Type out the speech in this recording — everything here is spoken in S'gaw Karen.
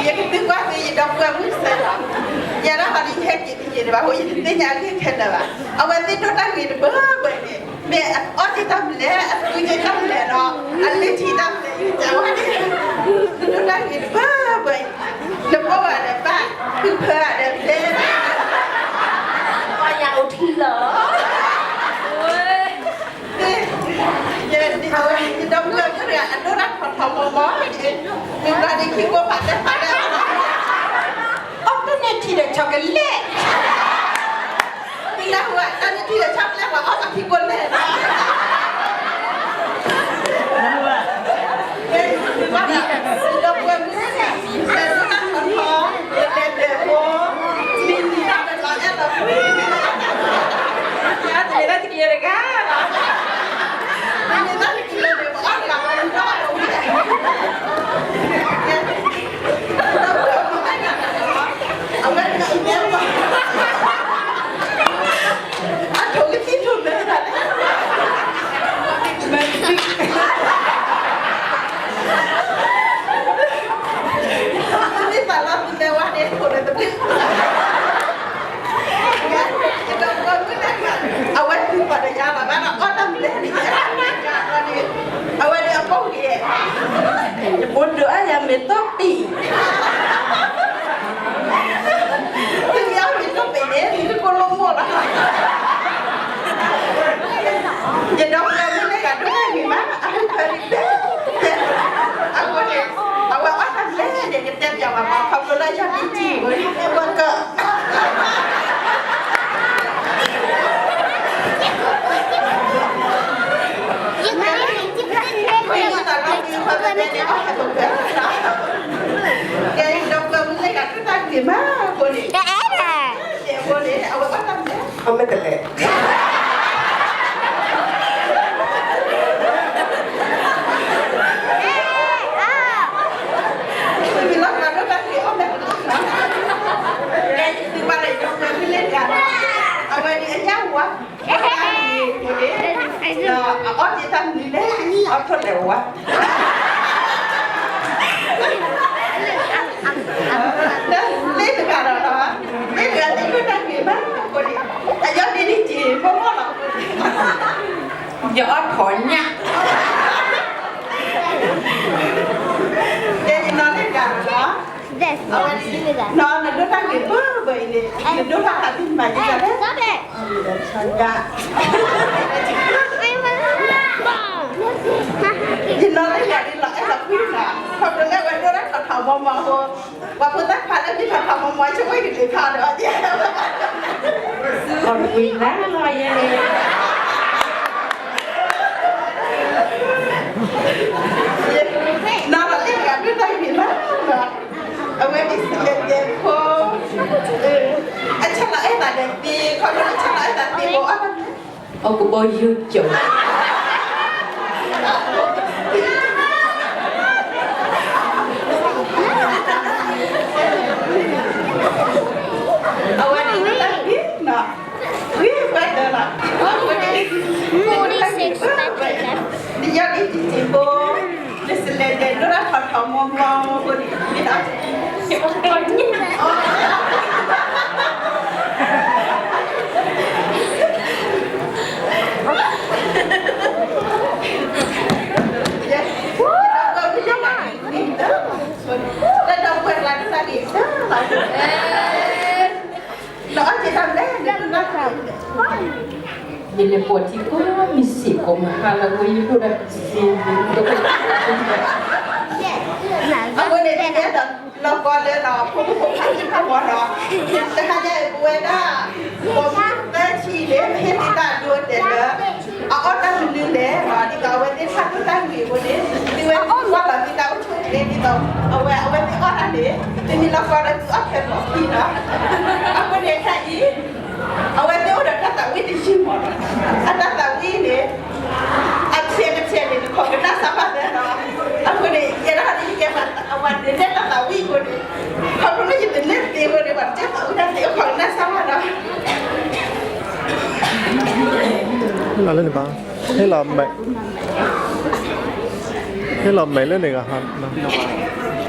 ယကသံကွၢ်သုယဒီပုၢ်ဝဲၢ်မုၣ်စဲးလီၤ. ယဲဒၣ်ဟီဒ်ယဟဲက့ၤတယံာ်ဒံးဘၣ်အဃိ ယတသ့ၣ်ညါအဂ့ၢ်ခဲလၢာ်ဘၣ်. အဝဲသ့ၣ်ဒိၣ်တၢ်ဂ့ၤတဘၢဘၢအံၤန့ၣ် မ့ၢ်အအီၣ်က့ၤတၢ်မနုၤလဲၣ်, အသူက့ၤတၢ်မနုၤလဲၣ်ဒီး အလၢထံတၢ်မနုၤလဲၣ် ယကဝဲန့ၣ် ဒိၣ်တၢ်ဂ့ၤတဘၢဘၢအံၤ နဘိၣ်ဘၣ်ဒီးဘၣ်, ဖုဖၢဘၣ်ဒီးဖဲဘၣ်, ပှၤယၤအိၣ်ထံလီၤ. အဝဲ ယဒီပုၢ်ဝဲၢ်မုၣ်တဂၤ အဒိၣ်တၢ်ထီထီမီမီ, မ့ၢ်ဘျီဒ်ခံကိးဖးလဲၢ်ဖးလဲၢ်, အီၣ်တန့ၢ်ထံဒီး chocolate, မ့ၢ်နၢ်ဟူဧါ, တန့ၢ်ထံဒီး chocolate ပှၤအီၣ်ပှၤခံကိးလဲၣ်လီၤ. ယဒီပုၢ်ဝဲၢ်မုၣ်တဂၤ လဲၤဒိၣ်တၢ်ထီထီ, လဲၤလဲၤဖိ, မ့ၢ်နံၤတၢ်ဒီးလီၤအဲၣ်လီၤကွံ, ယတမ့ၢ်တၢ်တက့ၢ်တဂၤလီၤ. တမ့ၢ်တၢ်တက့ၢ်လၢန့ၣ် ပအီၣ်တဂၤလီၤ နဒီးအီၣ်တဝံၤ အဝဲန့ၣ်အမဲာ်ဘၣ်, အထိၣ်ကသံၣ်ထိၣ်မဲာ်တၢ်န့ၣ်, မ့ၢ်သးလီၤသူတဲဝဲန့ၣ် ထိၣ်န့ၣ်တဘျုး အဝဲသံကွၢ်ဒီးယၤလီၤ ဘၣ်ဒီးအီၣ်တၢ်မနုၤလဲၣ်န့ၣ်, အဝဲန့ၣ်အကိၣ်က့ၤ, ယဘိဒုးအါယၤမ့ၢ်တီပံၤ, သုမ့ၢ်အီၣ်မ့ၢ်တီပံၤန့ၣ် သုတကိၢ်လိၣ်မိၢ်လီၤ. ယဒီပုၢ်ဝဲၢ်မုၣ်တဂၤဒိၣ်တၢ်ဂ့ၤမး အဖုဖၢဒ်တဲ, အဃိန့ၣ် အဝဲအီၣ်တၢ်မနုၤလဲၣ်န့ၣ် ယတဲပျးဘၣ်မး ခီဖျိလၢယၤမ့ၢ်ထံၣ်ဝဲ ဟဲဝဲကၢ ကဲ ဒီပုၢ်ဝဲၢ်မုၣ်တဂၤဒိၣ်တၢ်ဂ့ၤမးအဃိန့ၣ်, အဃိန့ၣ် အဝဲအီၣ်တၢ်မနုၤလဲၣ် အမ့ၢ်တလဲၣ် မ့ၢ်လီၤကဒီးတၢ်ဂ့ၤအီၣ်မ့ၢ်တလဲၣ်, ကဲ ယသံကွၢ်ဒီးယဒီပုၢ်ဝဲၢ်မုၣ်တဂၤလီၤ, အဝဲန့ၣ်အညၣ်ဝါ အီၣ်တၢ်မနုၤလဲၣ်, အီၣ်ထိၣ်လဲၤဝါ, မ့ၢ်တဂၤဒီးလီၤ, မ့ၢ်တဂၤသ့ၣ်ဒိၣ်တၢ်ဂ့ၤမးအဃိန့ၣ်, အယီၢ်ဒ်န့ၣ်က့ၤ မိၢ်မိၢ်လီၤအဃိန့ၣ်, ယအီၣ်ထိၣ်ညၣ် ကဲ ယနီၢ်လၢတဂၤလီၤ, အဝဲ နီၢ် နဒိၣ်တၢ်ဂ့ၤဘၢဘၢအံၤန့ၣ် နဒိၣ်တၢ်ဟးဖံးမၤယကလဲၣ်, ယနီၢ်လၢတဂၤဒ်လီၤအဲၣ်လီၤကွံလီၤ, ခီဖျိလၢဝဲဒိၣ်တၢ်ထီထီမီမီအဃိ, ပှၤဖိသၣ်ခွါလၢမ့ၢ်ထီထီမီမီ ဆိကမိၣ်ကသ့ၣ်ထီဒီး အီၣ်ကွံလၢလီၤယဲန့ၣ် နီၢ်လီၤလၢတဂၤဒိၣ်တၢ်ဂ့ၤမး, အဝဲဒ်စလဲၤဒဲးဖိ, အဆၢလီၤအဲၣ်သးဒီးသ့, ခီဖျိလၢဆၢလီၤအဲၣ်သးသ့ဘိအီၣ်ဘၣ်န့ၣ်, အကဘီယူၤကၠီၤ အဝဲန့ၣ်ဒိၣ်တၢ်ဂ့ၤနီၤ, ဂ့ၤပှၤတၢၢ်လီၤ, အဝဲန့ၣ် နယီၢ်ဒ်တံၤတံၤဖိ, နစလဲၤဒဲးဒိၣ်တၢ်ထီထီမီမီအဃိန့ၣ်, လၢဒီပုၢ်ဝဲၢ်ကျါဒိၣ်တၢ်ဂ့ၤတၢၢ်လီၤ, နအီၣ်က့ၤတၢ်မနုၤလဲၣ်, ယလဲၤပိာ်ထံကိးမုၢ်ဆ့ၣ်ကိးမုၢ်ဟါလၢအဝဲ ယဒိၣ်တၢ်စ့, အဃိန့ၣ် ဒ်န့ၣ်ဒီး လီၤကီလၢဒီး ဖိမုၣ်ဖိခွါဟံၣ်ဖိမီၤဒီး တဟါညါအံၤ ပဝဲဒၣ် ပိာ်မုၣ်သၢဆံန့ၣ် ပဟ့ၣ်သုတၢ်အဒိအတဲာ်လၢ အအီၣ်တၢ်မနုၤလဲၣ်ဒီး ဒ်သိးအဝဲသ့ၣ်တဖၣ်ဒိၣ်တၢ်ဂ့ၤအဃိန့ၣ် သုဝဲသ့ၣ်ကွၢ်လီၤသုတၢ်အိၣ်ဆူၣ်အိၣ်ချ့ဒ်သိး အဝဲ အဝဲသ့ၣ်အီၣ်တၢ်န့ၣ် သုမ့ၢ်လီၤကီဒီးသုအီၣ်ခဲလၢာ်လီၤ. အဃိန့ၣ်ခဲအံၤ အဝဲသ့ၣ်အိၣ်ဒီးတၢ်သးဝံၣ်တယုၢ်မီၤဒီး အတၢ်သးဝံၣ်န့ၣ် အဆဲးတဆဲးန့ၣ် နခိးကနၣ်စၢ်ဘၣ်သ့ဒီး အဃိန့ၣ် ယဲဒၣ်ဒ်ယကဲဘၣ် အဝဲဒုးနဲၣ်တၢ်သးဝံၣ်အဃိန့ၣ် ခီဖျိလၢယတနဲၣ်သ့အဃိန့ၣ် ပှၤတကဲသးဝံၣ်တၢ်သ့ အိၣ်ခိးကနၣ်စၢ်ဘၣ်ဒီး လီၤလၢန့ၣ်ဘၣ် ဟ့ၣ်လီၤမဲာ် ဟ့ၣ်လီၤမဲာ်လၢန့ၣ်ဂၤဟး